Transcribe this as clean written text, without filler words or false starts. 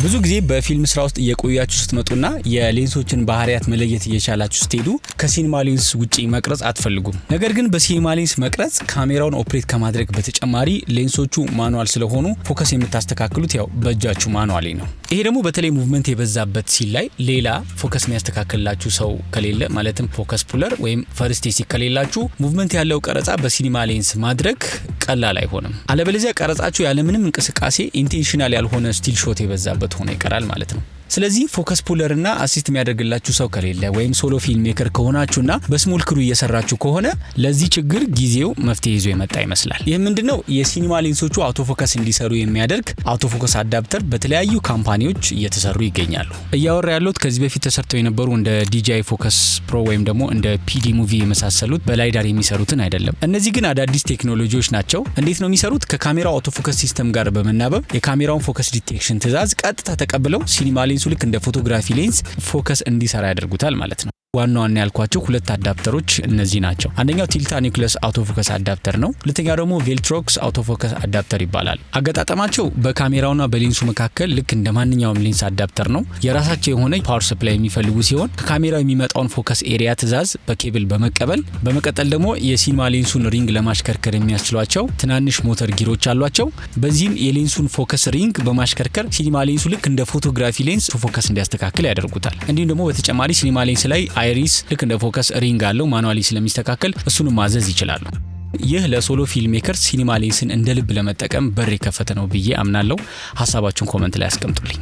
ብዙ ጊዜ በፊልም ስራ ውስጥ እየቆያችሁ ስትመጡና የሌንሶችን ባህሪያት መለየት እየቻላችሁ ስትሄዱ ከሲኒማ ሌንስ ውጪ መቅረጽ አትፈልጉም። ነገር ግን በሲኒማ ሌንስ መቅረጽ ካሜራውን operate ከማድረግ በተጨማሪ ሌንሶቹ manual ስለሆኑ focus የምታስተካክሉት ያው በእጃችሁ manually ነው። ይሄ ደግሞ በተለይ movement የበዛበት scene ላይ ሌላ focus የሚያስተካክልላችሁ ሰው ከሌለ፣ ማለትም focus puller ወይም first AC ከሌላችሁ፣ movement ያለው ቀረጻ በሲኒማ ሌንስ ማድረግ ቀላል አይሆንም። አለበለዚያ ቀረጻችሁ ያለምንም እንቅስቃሴ intentional ያልሆነ still shot የበዛበት ሆኖ ይቀራል ማለት ነው። ስለዚህ focus puller እና assist የሚያደርግላችሁ ሰው ከሌለ ወይም solo film maker ከሆናችሁና በ small crew እየሰራችሁ ከሆነ ለዚህ ችግር ጊዜው መፍትሄ ይዞ የመጣ ይመስላል። ይህ ምንድነው? የሲኒማ ሌንሶቹ autofocus እንዲሰሩ የሚያደርግ autofocus adapter በተለያዩ company ዎች እየተሰሩ ይገኛሉ። እያወራ ያለሁት ከዚህ በፊት ተሰርተው የነበሩ እንደ DJI Focus Pro ወይም ደግሞ እንደ PD Movie የመሳሰሉት በ LiDAR የሚሰሩትን አይደለም። እነዚህ ግን አዳዲስ ቴክኖሎጂዎች ናቸው። እንዴት ነው የሚሰሩት? ከካሜራው autofocus system ጋር በመናበብ የካሜራውን focus detection ትዕዛዝ ቀጥታ ተቀብለው ሲኒማ ሌንሱ ልክ እንደ photography lens focus እንዲሰራ ያደርጉታል ማለት ነው። ዋና ዋና ያልኳቸው ሁለት adapter ኦች እነዚህ ናቸው። አንደኛው Tilta Nucleus autofocus adapter ነው። ሁለተኛው ደግሞ Viltrox autofocus adapter ይባላል። አገጣጠማቸው በካሜራውና በሌንሱ መካከል ልክ እንደ ማንኛውም lens adapter ነው። የራሳቸው የሆነ power supply የሚፈልጉ ሲሆን ከካሜራው የሚመጣውን focus area ትዕዛዝ በኬብል በመቀበል፣ በመቀጠል ደግሞ የሲኒማ ሌንሱን ring ለማሽከርከር የሚያስችሏቸው ትናንሽ ሞተር gear ኦች አሏቸው። በዚህም የሌንሱን focus ring በማሽከርከር ሲኒማ ሌንሱ ልክ እንደ photography lens focus እንዲያስተካክል ያደርጉታል። እንዲሁም ደግሞ በተጨማሪ ሲኒማ ሌንስ ላይ iris ልክ እንደ focus ring አለው፣ manually ስለሚስተካከል እሱንም ማዘዝ ይችላሉ። ይህ ለ solo film maker ሲኒማ ሌንስን እንደ ልብ ለመጠቀም በር የከፈተ ነው ብዬ አምናለሁ። ሀሳባችሁን comment ላይ አስቀምጡልኝ።